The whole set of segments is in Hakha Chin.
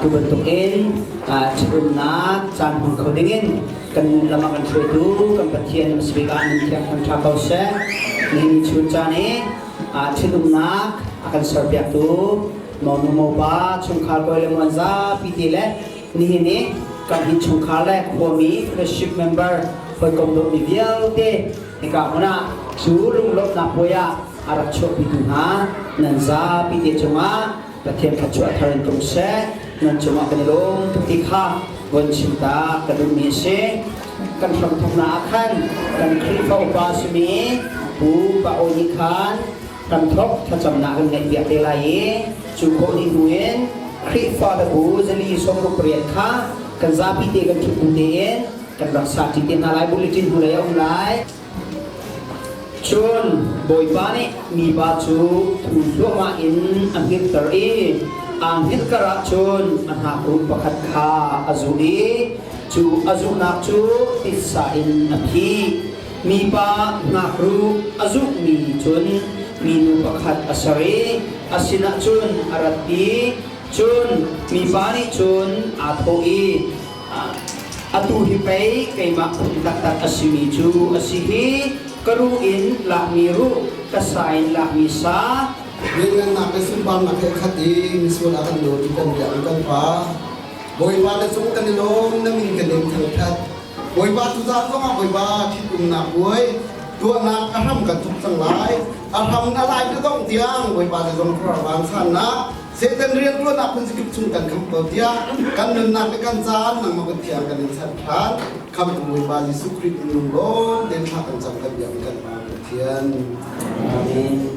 Tu bantukin ṭhitumnak caan hmang kho dingin kan nun lam ah kan hruaitu kan Pathian na bik ah nan thiang thangṭha ko seh. Nihin chun caan i ṭhitumnak a kan serpiaktu monu mopa chungkhar kawi le muan zapi te le nihin i kan innchungkhar le khuami fellowship member hawikom dawtmi vialte hika hmun ah cu lunglawmhnak puai ah a rak chuahpitu hna nan zapi te cungah Pathian thluachuah thar in tum seh. Nan cungah kan i lawm tuk ti kha von chim ta ka duhmi a si. Kan hramthawknak ah khan kan Khrihfa upa simi Pu Pa Aw nih khan kan thawk thlacamnak kan ngeih piak te lai i cu khawh dih hnu in Khrihfa le bu 468 kha kan zapi te kan ṭhut bu tein kan rak sa ṭi te hna lai. Bulletin hnulei a um lai. Cun Bawipa nih mipa cu thu thluahmah in a hngilhter i aa hngilh karah cun a hnakruh pakhat kha a zuh i cu a zuhnak cu titsa in a phih. Mipa hnakruh a zuhmi cun minu pakhat a ser i a sinah cun a ratpi. Cun mipa nih cun aa thawh i, Atu hi pei keimah phun taktak a simi cu a si hi, ka ruh in lakmi ruh, ka sa in lakmi sa. Lianngannak le sunparnak he khat i misual a kan dawtu kan biak i kan Pa, Bawipa na cung kan i lawm, na min kan in thangṭhat. Bawipa tuzaan zongah Bawipa ṭhitumnak puai tuahnak a hram kan thawk cang lai. A hram a lai na dongh tiang Bawipa na zong khuar vansannak Satan rianṭuannak phun zakip chung kan khamh ko tiah kan nunnak le kan caan nangmah kan thiang kan in chanh ṭhan. Khamhtu Bawipa Jesuh Khrih in lunglawm tein thla kan cam kan biak kan Pa Pathian. Amen.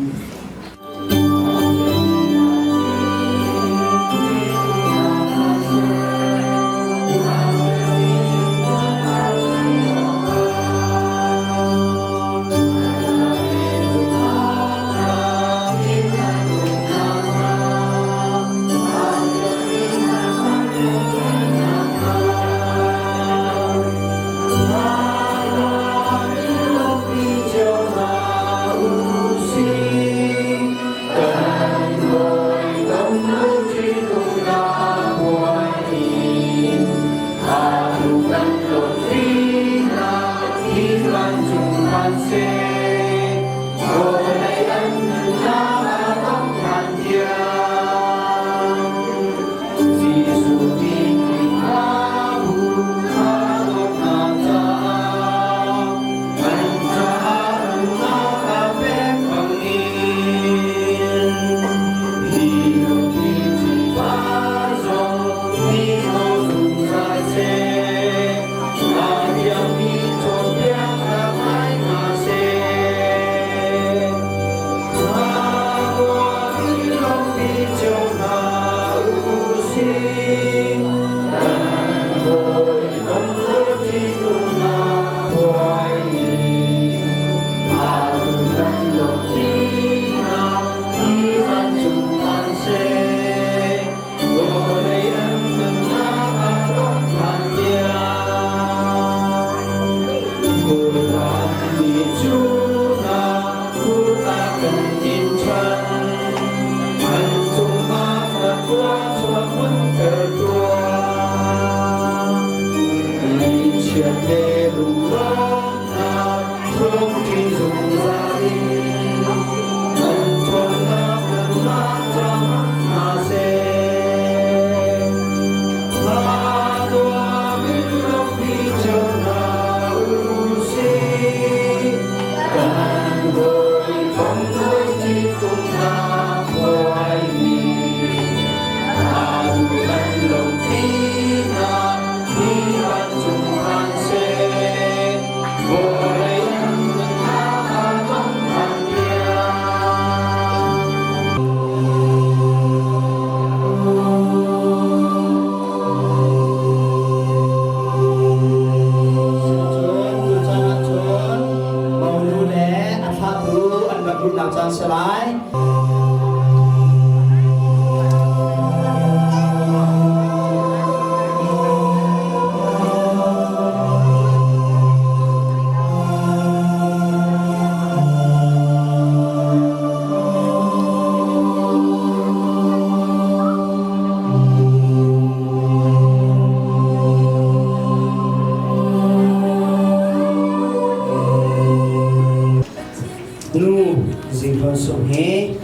Nu Zinghlawn Sung hi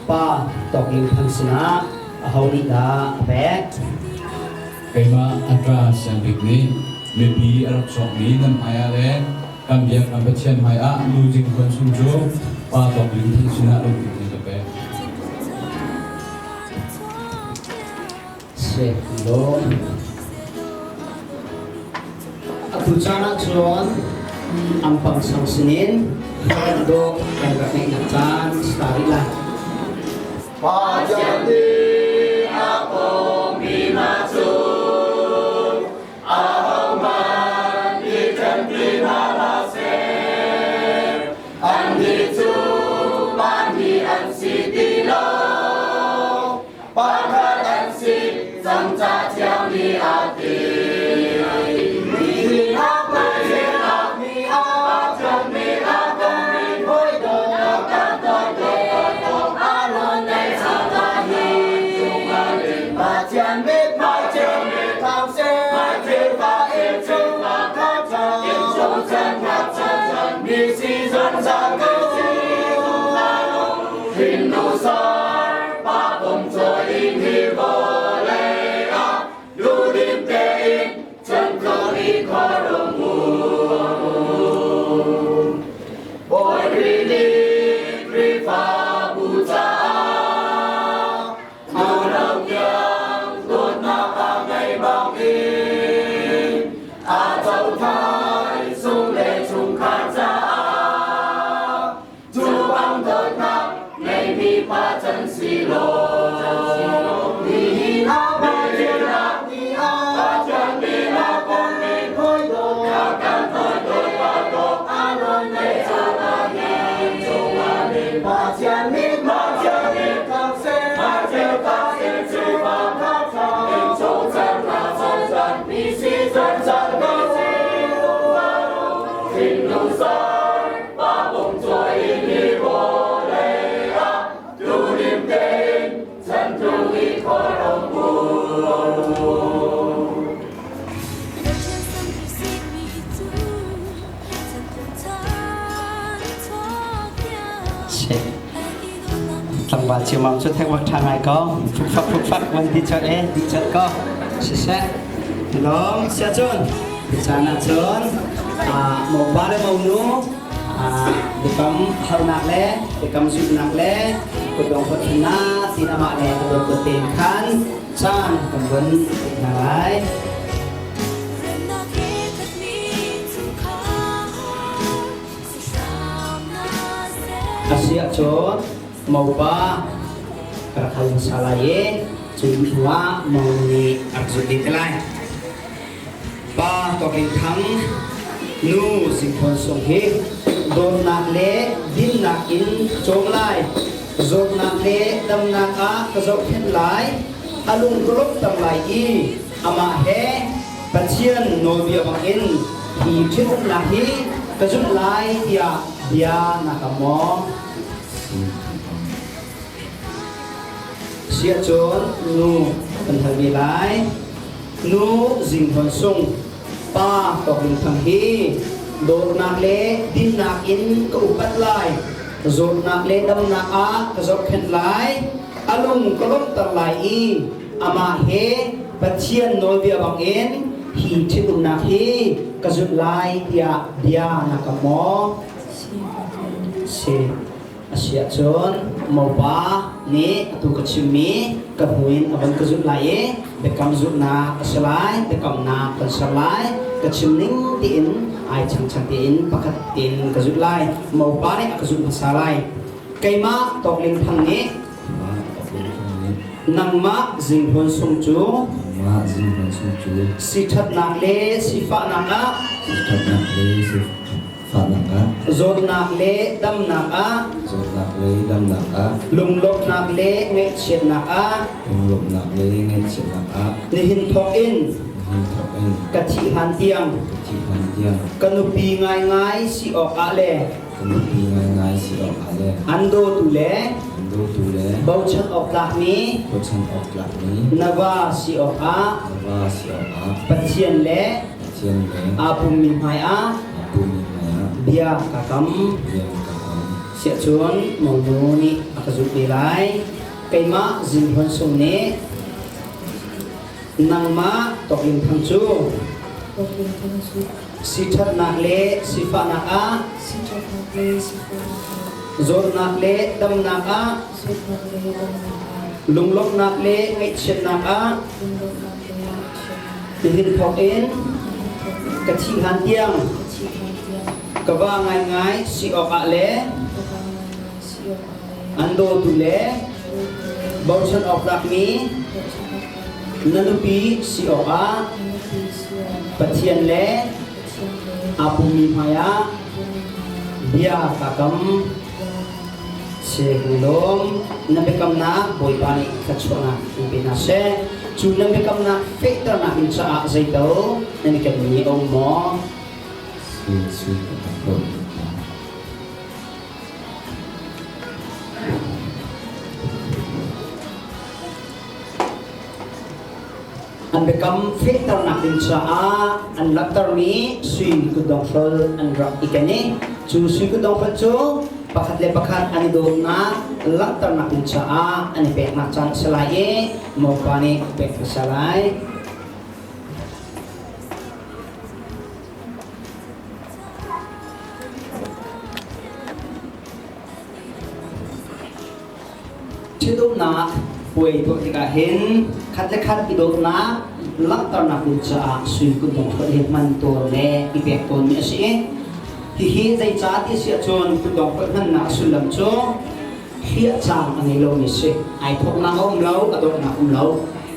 pa Tawk Ling Thang sinah aho nih dah a pek? Keimah Atra Siangbik nih mipi a rak chuakmi nan hmaiah le kan biak kan Pathian hmaiah Nu Zinghlawn Sung cu pa Tawk Ling Thang sinah lungthin in ka pek. Si, lawm. Atu caan ah cun ampang sang sinin kan dawh kan rak ngeihnak caan si ta rih lai. Pathian nih a pawmi hna cu ahohmanh i ṭhen ti hna hlah seh. Annih cu pahnih an si ti lo. Pakhat an si cang ca thiang nih a ti. Nihin ah Pathian nih a Pathian nih a kan hawi dawt kan dawt a rawn nei ca hi Pathian mithmai ceu thang seh Thilva in chung ah kha in chung chan mi si zungzal ko si Hindu sar pa pom chawi in hi vawlei ah duhdim tein chan i khuarum u. Bawi Khrih nih Khrihfabu caah nunau tiang dawtnak a ngei bangin a cothai sung le chungkhar caah Cu bang dawtnak ngeimi pa can si law, nihin ah Pathian Pathian nih a pawmmi hawi kan hawi pa dawt a rawn nei caah hin cungah nih Pathian nih Pathian nih Pathian ta in cu bang in chung can na chan mi si zan zan ko si thinlung sar Pa pum cawi ni vawlei ah duhdim tein chantlung i khuarom u. Tlangval ciammam cu thek bak ṭha ngai ko. Fukfak fukfak van ti chat e, ti chat ko. Siseh. Lawm sia cun. Caan ahcun mopa le monu biakam harnak le biakam zumhnak le kutdong kutthnak tin amah le kutdong kut tein khan caan kan vun hna lai. Asi ahcun mopa ka rak hal hmasa lai i cu hnuah monu nih a rak zulh ding te lai. Pa Tawk Ling Thang, nu Zingkhawn Sung hi dawtnak le dinnak in ka cawm lai. Zawtnak le damnak ah ka zohkhenh lai. A lung ka lawmhter lai i amah he Pathian nawlbia bangin hi ṭhitumnak hi ka zumh lai tiah bia na kam maw? Siahcun nu kan hal ve lai. Nu Zinghlawn Sung, pa Tawk Ling Thang hi dawtnak le dinnak in ka upat lai. Zawtnak le damnak ah ka zohkhenh lai. A lung ka lawmhter lai i amah he Pathian nawlbia bangin hi ṭhitumnak hi ka zulh lai tiah bia na kam maw? Si. Asiahcun mopa nih atu ka chimmi ka hnu in a von ka zulh lai i biakam zulhnak a si lai, biakamnak kan ser lai, ka chim ning tiin ai changchang tein pakhat tein ka zulh lai. Mopa nih a ka zulh hmasa lai. Keimah Tawk Ling Thang nih nangmah Zinghlawn Sung cu Nangmah Zinghlawn Sung cu siṭhatnak le sifahnak ah siṭhatnak le fahnak ah zawtnak le damnak ah zawtnak le damnak ah lunglawmhnak le ngaihchiatnak ah lunglawmhnak le ngaihchiatnak ah nihin thawk in nihin thawk in ka thih hlan tiang ka thih hlan tiang ka nupi ngaingai si awk ah le ka nupi ngaingai si awk ah le an dawtu le an dawtu le bochan awk tlakmi bochan awk tlakmi na va si awk ah na va si awk ah Pathian le Pathian le aa pummi hmai ah aa pummi hmai ah bia ka kam. Bia ka kam. Siahcun monu nih a ka zulh ve lai. Keimah Zinghuan Sung nih nangmah Tawk Ling Thang cu siṭhatnak le sifahnak ah, zawtnak le damnak ah, lunglawmhnak le ngaihchiatnak ah, nihin thawk in ka thih hlan tiang ka va ngaingai si awkah le an dawtu le bochan awk tlakmi na nupi si awkah Pathian le aa pummi hmaiah bia kaa kam. Lawm na biakamnak Bawipa nih thluachuahnak in pe hna seh. Cu na biakamnak fehternak ding caah zeital nan i kenmi a um maw? Sui ka tak An biakam fehternak ding caah an langhtermi sui kutdonghrolh an rak i ken i cu sui kutdonghrolh cu pakhat le pakhat an i dawtnak langhternak ding caah an i peknak caan a si lai i mopa nih pek a si lai. Ṭhitumnak puai tuah tikah hin khat le khat i dawtnak langhternak ding caah sui kutdong hi hman tawn le i pek tawnmi a si i hihi zeicah ti si ahcun kutdong hmannak a sullam cu hliah cang a ngei lomi si. Ai thawknak a um lo, a donghnak um lo.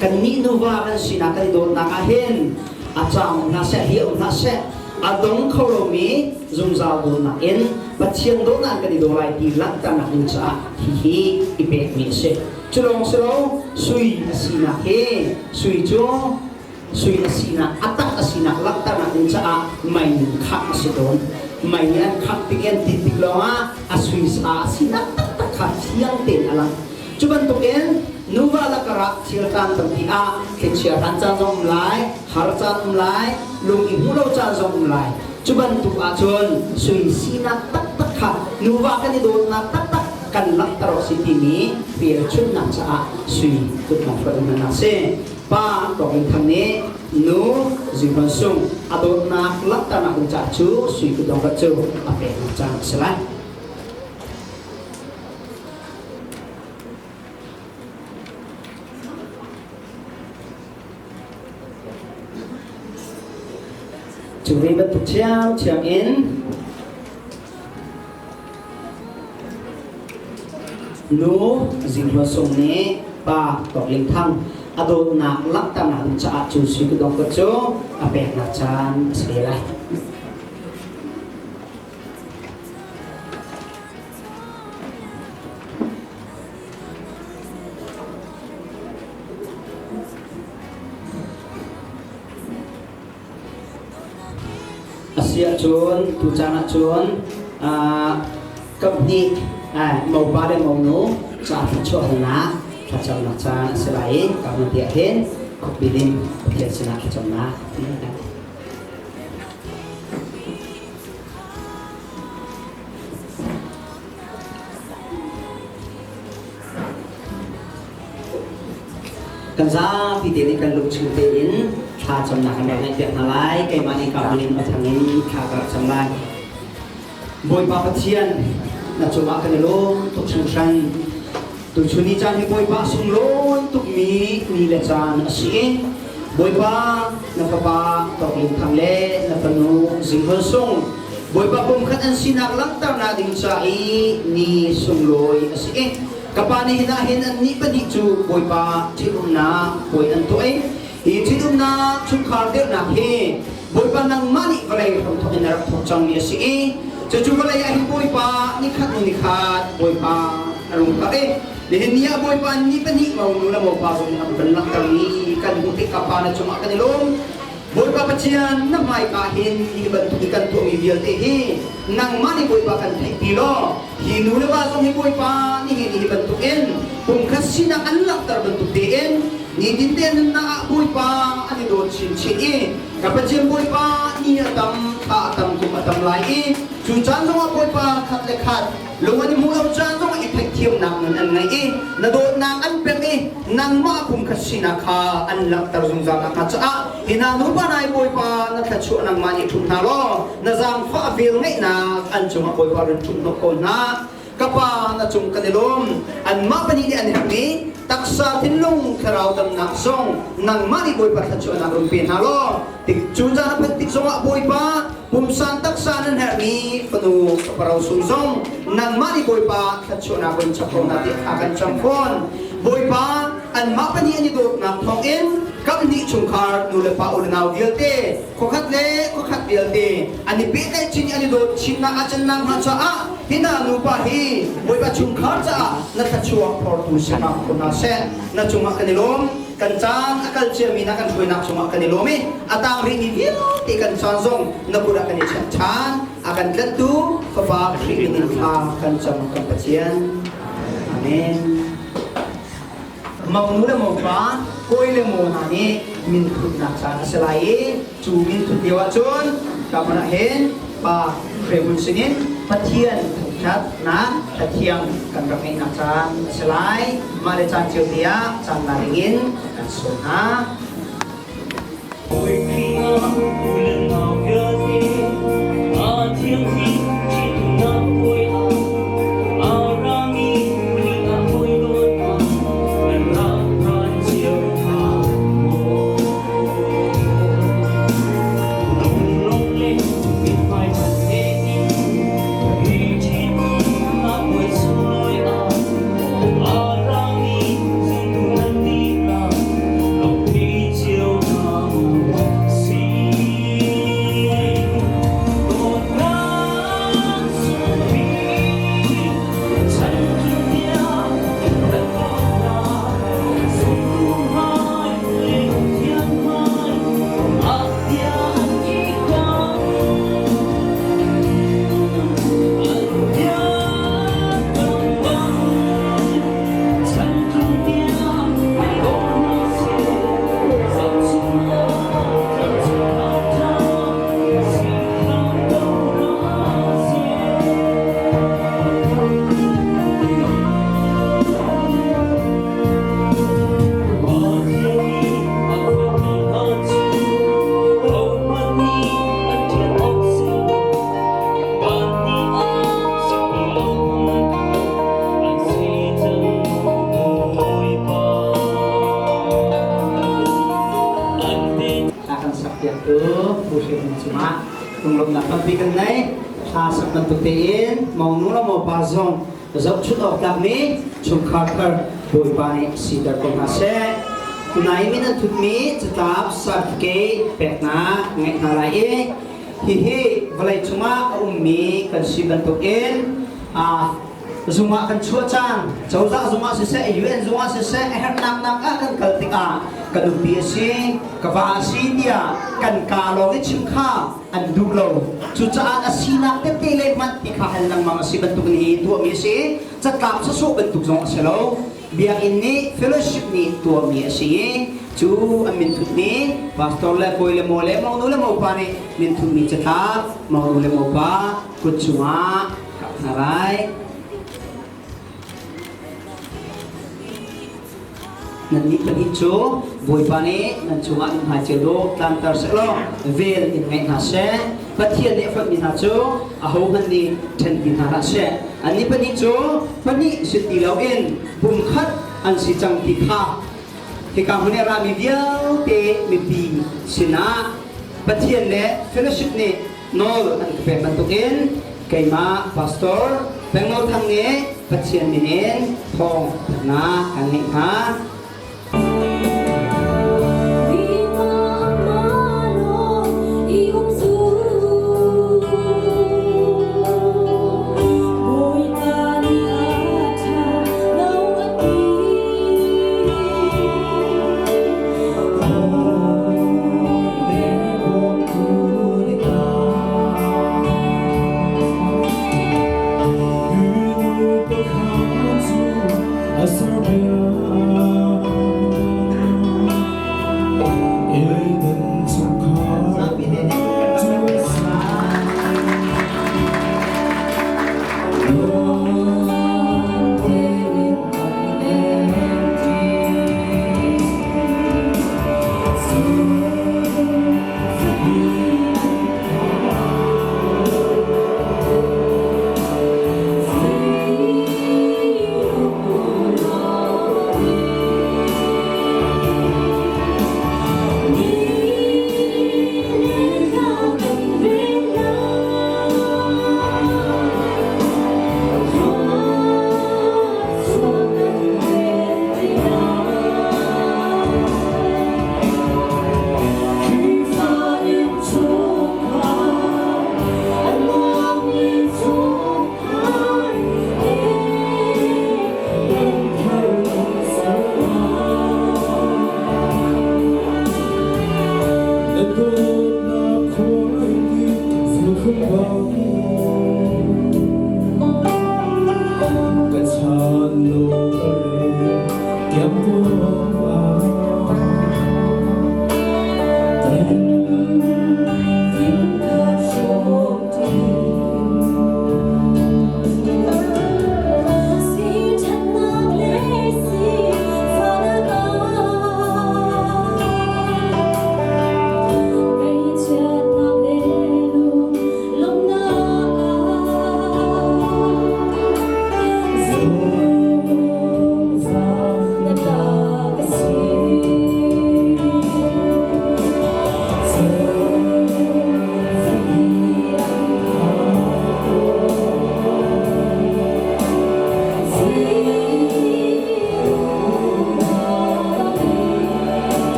Kannih nuva kan sinak kan i dawtnak ah hin a cang um hna seh, hliah um hna seh, a dong kho lomi zungzal dawtnak in Pathian dawtnak kan i daw lai ti langhternak ding caah hihi i pekmi a si. Cu lawng si lo, sui a sinak hi sui cu sui a sinak a tak a sinak langhternak ding caah mei in khangh a si tawn. Mei nih an khangh tik i an tit tik lawngah a sui sa a sinak taktak kha fiang tein a lang. Cu bantukin nuva lakar ah thil caan tampi ah thlichia hran caan zong um lai, har caan um lai, lung i hmuh lo caan zong um lai. Cu bantuk ahcun sui sinak taktak kha nuva kan i dawtnak taktak kan langhter awk si timi hmelchunhnak caah sui kutnong hruai umnak a si. Pa Tawk Ling Thang nih nu Zinghuan Sung a dawtnak langhternak ding caah cu sui kutdong rat cu a peknak caan a si lai. Cu ve bantuk ṭhiamṭhiam in nu Zinghua Sung nih pa Tawk Ling Thang a dawtnak langhternak ding caah cu sui kutdong cu a peknak caan a si ve lai. A si ahcun tucaan ahcun kaphnih mopa le monu ca thluachuahnak thlacamnak caan a si lai i ka hmun tiah hin khuapi in Pathian sinah thlacamnak. Kan zapi te nih kan lungchung tein thla camnak kan rak ngaihpiak hna lai. Keimah nih ka hun in a thang in thla ka rak cam lai. Bawipa Pathian, na cungah kan i lawm tuk hringhran. Tuchun ni caan hi Bawipa sunglawi tukmi ni le caan a si i Bawipa na fapa Tawk Ling Thang le na fanu Zing Hol Sung Bawipa pumkhat an sinak langhternak ding ca i ni sunglawi a si i ka pa nih hin ah hin annih pahnih cu Bawipa ṭhitumnak puai an tuah i hi ṭhitumnak chungkhar dirhnak hi Bawipa nangmah nih vawlei hramthawk in na rak thawk cangmi a si i cucu vawlei ah hin Bawipa nikhat hnu nikhat Bawipa na rung karh i nihin ni ah Bawipa ni pahnih monu le mopa zong nih an kan langhtermi kan hmuh tik ka pa na cungah kan i lawm. Bawipa Pathian, na hmaika hin hi bantuk i kan tuahmi vialte hi nangmah nih Bawipa kan theihpi law hi nu le va zong hi Bawipa nih hi bantukin pumkhat sinak an langhter bantuk tein nitin te nunnak ah Bawipa an i dawt chinchin i ka Pathian Bawipa ni a tam. Thla a tam kum a tam lai i cu caan zongah Bawipa khat le khat lung an i hmuh lo caan zongah i theihthiamnak nun an ngei i na dawtnak an pek i nangmah pumkhat sinak kha an langhter zungzal nakhnga caah hi hna nupa hna hi Bawipa na thluachuah nangmah nih ṭhum hna law na zaangfah velngeihnak an cungah Bawipa run ṭhum hnawh ko hna. Ka pa na cung kan i lawm. Anmah pahnih nih an herhmi taksa thinlung thlarau damnak zong nangmah nih Bawipa thluachuahnak run pe hna law tik cu caan a phanh tik zongah Bawipa pumsan taksa nan herhmi fanu fapa rosung zong nangmah nih Bawipa thluachuahnak run chap ko hna tiah thla kan cam fawn. Bawipa anmah pahnih an i dawtnak thawngin kamhnih chungkhar nu le pa u le nau vialte khuakhat le khuakhat vialte an i pehtlaih chin i an i dawt chinnak ah cannak hnga caah hi hna nupa hi Bawipa chungkhar caah na thluachuah phortu si hram ko hna seh. Na cungah kan i lawm. Kan caan a kal ciami na kan hruainak cungah kan i lawm i a tang rihmi vialte kan caan zong na kut ah kan i chiah ṭhan. A kan tlanhtu Fapa Khrih min in thla kan cam kan Pathian. Amen. Monu le mopa, kawi le maw hna nih minthutnak caan a si lai i cu minthut lio ahcun ka hmun ah hin Pa Hremun sinin Pathian thangṭhatnak Pathian kan rak ngeihnak caan a si lai. Mah le caan cio te ah caan la dingin kan sawm hna. A kan sakpiaktu Pu Hre Hmung cungah lunglawmhnak tampi kan ngei. Thla sak bantuk tein monu le mopa zong zohchunh awk tlakmi chungkhar thar Bawipa nih siter ko hna seh. Tunai min an thutmi catlap certificate peknak ngeih hna lai i hihi vawlei cungah a ummi kan si bantukin zung ah kan chuah cang. Cozah zung ah siseh, UN zung ah siseh, a herhnak nak ah kan kal tikah ka nupi a si, ka va a si tiah kan kaa lawng i chim kha an duh lo. Cucaah a sinak tete le hmanh ti kha hal lengmang a si bantuk in hi tuahmi a si. Catlap sawsawh bantuk zong a si lo. Biakinn nih fellowship nih tuahmi a si i cu an minthutmi pastor le kawi le maw le monu le mopa nih minthutmi catlap monu le mopa kut chungah kap hna lai. Nannih pahnih cu Bawipa nih nan cungah mithmai cio dawh tlanter sehlaw vel in ngeih hna seh. Pathian nih a fonhmi hna cu ahohmanh nih ṭhen ti hna hlah seh. Annih pahnih cu pahnih si ti loin pumkhat an si cang ti kha hika hmun i a rami vialte mipi sinah Pathian le fellowship nih nawl an ka pek bantukin keimah pastor Pengnawl Thang nih Pathian min in thawng thatnak kan ngeih hna.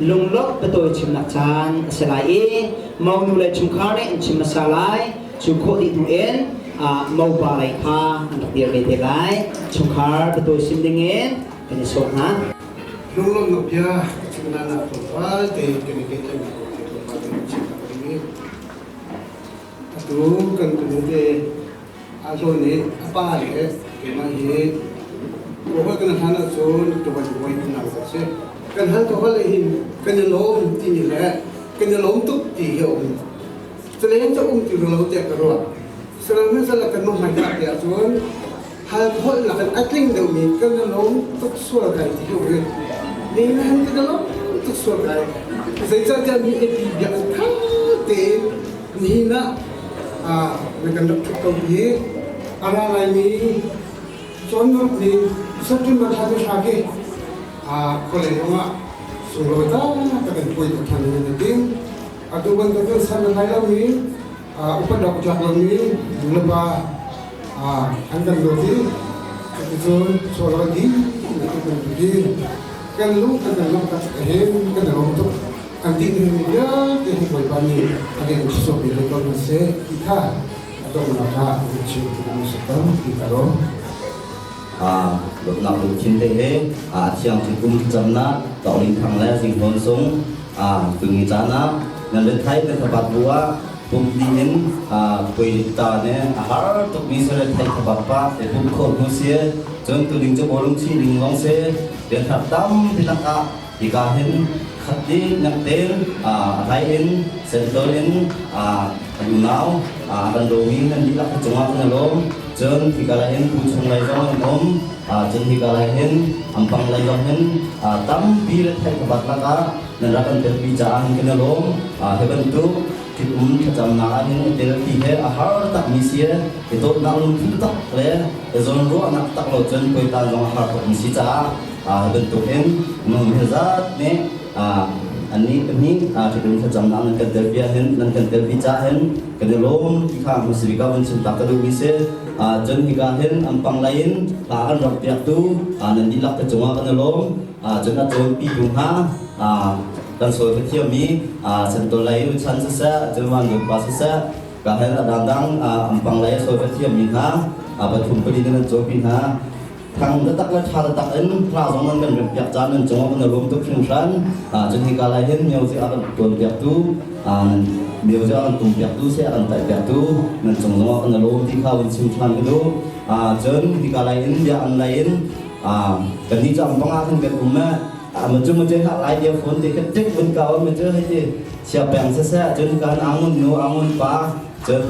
Lunglawmh biatawi chimnak caan a si lai i monu le chungkhar nih an chim hmasa lai. Cu khawh dih hnu in mopa lei kha an rak dir ve te lai. Chungkhar biatawi sim ding in kan i sawm hna. Lunglawmhnak bia chimnak nak tlawmpal te kan i pehtlaihnak kong te tlawmpal te kan chim tak ding i atu kan tunu te a zawn i a pa le keimah hi Robert kan hlan ahcun tuvan voi kan nang ka si kan hal to hal hin kan i lawm ti ni le kan i lawm tuk ti hi a um Culeng cu um ti lo tiah ka ruah. Sihmanhsehlaw kan hmai tak te ahcun hal holh nakin a tling deuhmi kan i lawm tuk sual kai ti hi um Ni han kan i lawm tuk sual kai. Zeicahtiah mi epi biak tha tein nihin ah na kan rak ṭhut ko i a ra laimi cawnnak nih September thla te hra khi khualei zongah sunglawi tak kan puai tuk ṭhan ding ding. Atu bantukin san a hnai lomi, upat awk tlak lomi nulepa an kan dawt i cuticun sual di kan ti kan lung kan kan lawmh tak hin kan i lawm tuk kan ti mi vialte hi Bawipa nih a kan sawh mi ko hna seh ti kha a donghnak ah kan chim tu si ko ti ka lawm. Lawmhnak lungthin te he a thiang kum camnak Tawling Thang le Zinghlawn Sung tuni caan ah nan rethai nan thabat bu ah pumpi in pui ta ne a har tukmi se rethai thabat pa te pum kho hnu si cun tuning cu bawlung chi ning long se rian thak tam pilak ah hika hin khat di nak tel a hlai in sentol in kan unau kan domi nan dihlak cungah kan lawm cun hika lai hin pu chung lei zong an um cun hika lai hin ampang lei zong hin tampi le thai thabat lakah nan rak kan telpi caah hin kan i lawm. Hi bantuk ṭhitum thlacamnak ah hin i telpi he a har takmi si i dawtnak lungthin tak le i zawnruahnak tak lo cun puaitan zong a har tukmi si caah hi bantuk hin minung hi zat nih annih pahnih ṭhitum thlacamnak nan kan telpi ahhin nan kan telpi caah hin kan i lawm ti kha hmasa bik ah vun chim tak ka duhmi si. Cun hika hin ampang lei in hla kan rak piaktu nan dihlak te cungah kan i lawm. Cun a cawnpitu hna kan sawi thiammi santol lei uchan siseh cun vanlun pa siseh ka hel a dangdang ampang lei a sawi thiammi hna pathum pali nan cawnpi hna thang taktak le tha taktak in hla zong nan kan rempiak caan nan cungah kan i lawm tuk hringhran. Cun hika lai hin music a kan tuanpiaktu, music a kan tumpiaktu se a kan taihpiaktu nan cung zongah kan i lawm ti kha vun chim ṭhan ka duh. Cun hika lai in bia an lei in kannih cu ampang ah khan kan um ma cu ma cu hlah lai dia phone te ka tik vun ka on ma cu hei ti sia peng se se cun kan angun nu angun pa cun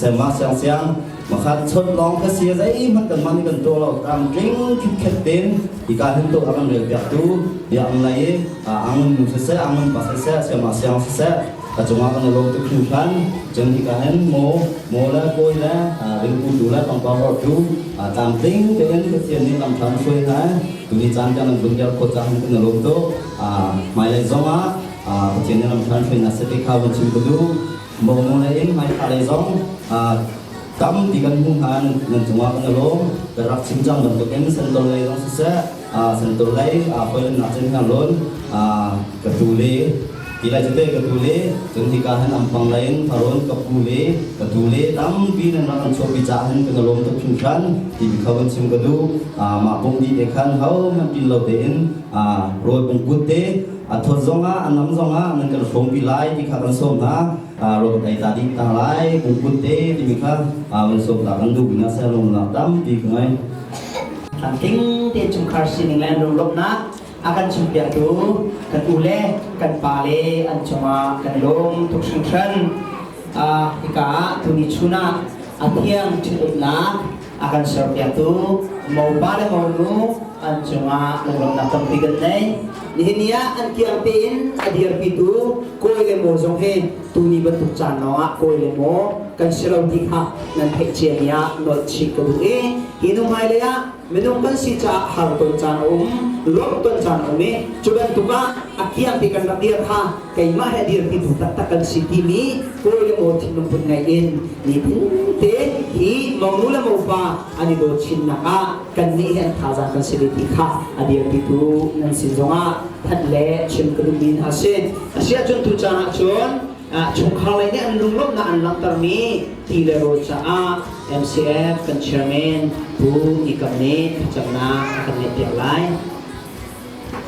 sema siang siang. Makhat chot lawng ka si zeihmanh kan man kan tuah lo tang tling khit ten hika hin to akan rel piak tu bia ang lai i ang nu siseh ang pa siseh siama siang siseh ka cungah kan lawm tuk hringhran. Cun hika hin mo mo le kawi le ringpu tu le pangpar or tu tlamtling tein Pathian nih lamthlam hruai hna. Tuni caan tiang nan vun der khawt cang hin kan lawm tuk. Hmailei zongah Pathian nih lamthlam hruai hna seh ti kha vun chim ka duh. Mo mo le in hmaikha lei zong tampi kan hmu hna. Nan cungah kan lawm. Kan rak chim cang bantukin sentol lei zong siseh, sentol lei hawilen nak cun hiang lawn ka tu le ti lai cute ka tu le, cun hika hin ampang lei in tharon ka pu le ka tu le tampi nan rak kan chuahpi caah hin kan lawm tuk hringhran ti kha van chim ka duh. Mah pung di te khan ho hmanh pin lo tein rawl pungput te a thawt zongah a nam zongah nan kan hrawmpi lai ti kha kan sawm hna. Rawl kan ei ta dih ta lai pungput te timi kha van sawm ta kan duh bina seh lawmnak tampi ka ngei. Tlamtling te chungkhar sining le an lunglawmhnak a kan chimpiaktu kan u le kan pa le an cungah kan lawm tuk hringhran. Hika ah tuni chun ah a thiang ṭhitumnak a kan serpiaktu mopa le monu an cungah lunglawmhnak tampi kan nei. Nihin ni ah an kiang tein a dirpitu kawi le maw zong hi tuni bantuk caan lawngah kawi le maw kan si lo ti kha nan theih ciami ah nolh chih ka duh i hi nu hmailei ah minung kan si caah har ton caan a um, lawmh ton caan a um i cu bantuk ah a kiang ti kan rak dir kha keimah he dirpitu taktak kan si timi kawi le maw thinlung put ngai in nitin te hi monu le mopa an i dawt chinnak ah kannih hi an thazaang kan si ve ti kha a dirpitu nan sin zongah thanh le chim ka duhmi hna si. Asiahcun tu caan ah cun chungkhar lei nih an lunglawmhnak an langhtermi ti le rawl caah MCF kan chairman Pu Ikam nih thlacamnak a kan ngeihpiak lai.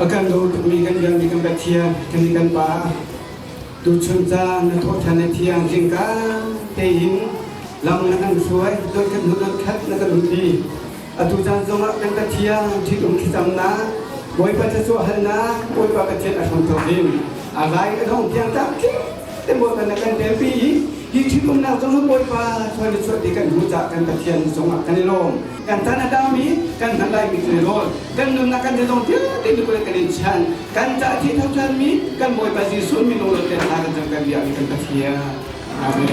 A kan daw tukmi kan biakmi kan Pathian, kan kan Pa, tuchun caan na thawhṭhan na thiang zingka tein lam na kan hruai, dot kan hnu dot khat na kan umpi. Atu caan zongah kan Pathian ṭhitum thlacamnak, Bawipa thluachuah halnak, Bawipa Pathian a hram thawk in a rai a dong tiang tak te Bawipa na kan telpi i hi ṭhitumnak zong hi Bawipa chuan i chuah ti kan hmuh caah kan Pathian zongah kan i lawm. Kan tan a dami kan hman laimi kan i rawl. Kan nunnak kan zong vialte nu kan in chan. Kan ca thi thothanmi kan Bawipa Jesuh minung lo te hna kan cang kan biakmi kan Pathian. Amen.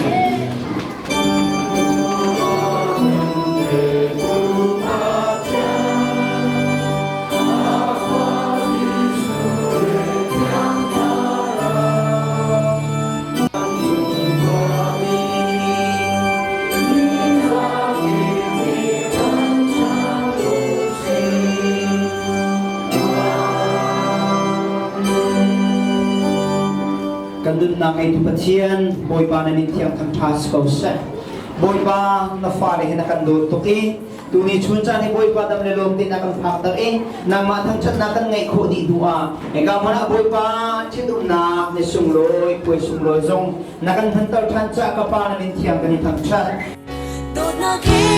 Kan nunnak ngeitu Pathian, Bawipa na min thiang thangṭha si ko seh. Bawipa, na fale hi na kan dawt tuk i tuni chun caan hi Bawipa dam le lawm tein a kan phakter i nangmah thangṭhatnak kan ngeih khawh dih hnu ah hika hmun ah Bawipa ṭhitumnak ni sunglawi puai sunglawi zong na kan hmanter ṭhan caah ka Pa na min thiang kan i thangṭhat. Dawtnak he.